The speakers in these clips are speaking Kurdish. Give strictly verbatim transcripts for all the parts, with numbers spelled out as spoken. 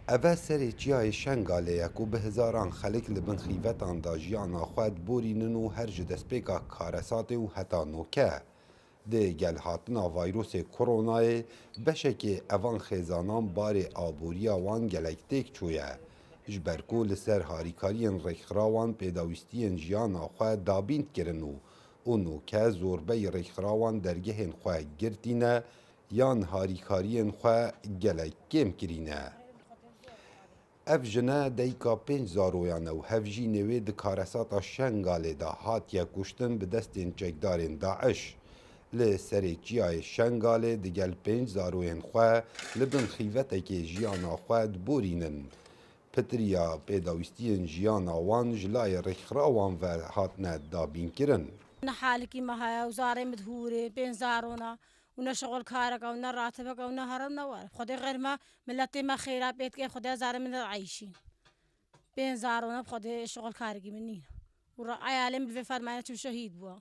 Eve serê çiyayê Şengalê ye ku bi hezaran xelk li bin xîvetan de jiyana xwe diborînin û her ji destpêka karesatê û heta noke. Di gel hatina vayrosê koronayê beşekê evan xêzanan barê aboriya wan gelek têk çûye. Ji ber ku li ser harîkariyên rêkxirawan pêdawîstiyên jiyana xwe dabîn dikirin û û noke zorbey rêkxirawan dergehên xwe girtîne yan harîkariyên xwe gelek kêm kirîne. Ev jine dayika pênc zaroyan e û hevjînê wê di karesata Şengalê de hatiye kuştin bi destên çekdarên DAIŞ. Li serê çiyayê Şengalê digel pênc zaroyên xwe li bin xîvetekê jiyana xwe diborînin. Pitiriya pêdawîstiyên jiyana wan ji layê rêkxirawan ve hatine dabînkirin. Ne halikî me heye û zarê min dihûrê, pênc zarona û ne şixulkareke û ne ratibeke û ne here ne were. Xwedê xêr me, miletê me xêra pê dike, Xwedê zarê min de eyşîn. Pênc zarona bi Xwedê şixulkarekî min nîne. Û re eyalê min bi vê fermanê çû şehîd bû.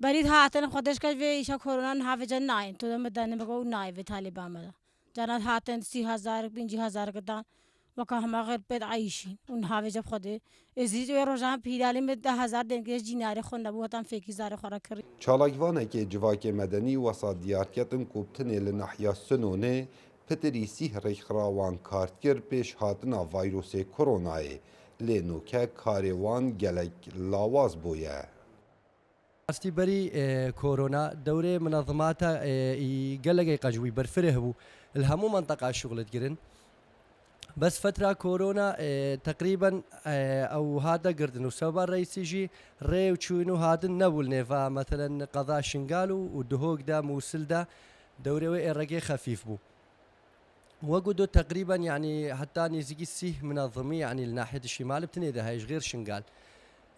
Berî dihatin Xwedê ji ke vê îşa korona niha vêca nayên. Tu de min de nimiko û nayê vê talê ba me de. Cana dihatin sî hezar, pêncî hezar gidan. Weka hema xêr pê dieyşîn. Û niha vêca bi Xwedê. Êzî wê rojan pîlalî min deh hezar dengê cînarê xwe nebû, hetan fêkî zarê xwe re kirî. Çalakvanekê civakê medenî wesa diyar ketin ku bi tinê li nahiya Sinonê pitirî sîh rêkxirawan kar dikir pêş hatina vayrosê koronayê. Lê noke karê wan gelek lawaz bûye. Rastî berî, e, korona dewrê minezimata, e, î gelekê qecwî berfireh bû. Li hemû menteqa şuxul dikirin. Bes fetra korona, e, teqrîben, e, ew hate girtin û seba reîsî jî rê û çûn û hatin nebû li nêva, meselen, qeza Şingal û, û Duhok de, Mûsil de dewrê wê êrekê xefîf bû. Wek got, teqrîben, yanî, heta nêzîkî sîh minezimî, yanî, li nahiyetê Şîmalê bi tinê de heye ji xêr Şingal.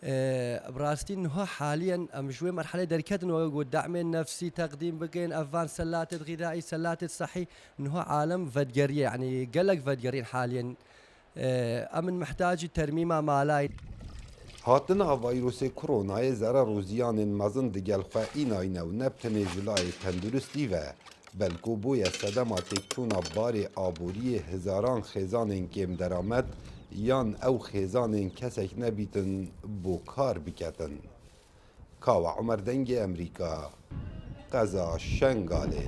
Ee, bi rastî niha haliyen em ji wê merhelê derketin, wek got, dehmên nefsî teqdîm bikin, ev van selatêt xîdaî, selatêt sehî, niha alem vedgeriye, yanî, gelek vedgerîn haliyen. Ee, em in mihtacî termîma malayê. Hatina vayrosê koronayê zerar û ziyanên mezin digel xwe înayne û ne bi tenê ji layê tenduristî ve, belku bûye sedema têkçûna barê aboriyê hezaran xêzanên kêmderamet yan ew xêzanên kesek nebîtin bo kar biketin. Kawa Omer, Dengê Emerîka, qeza Şengalê.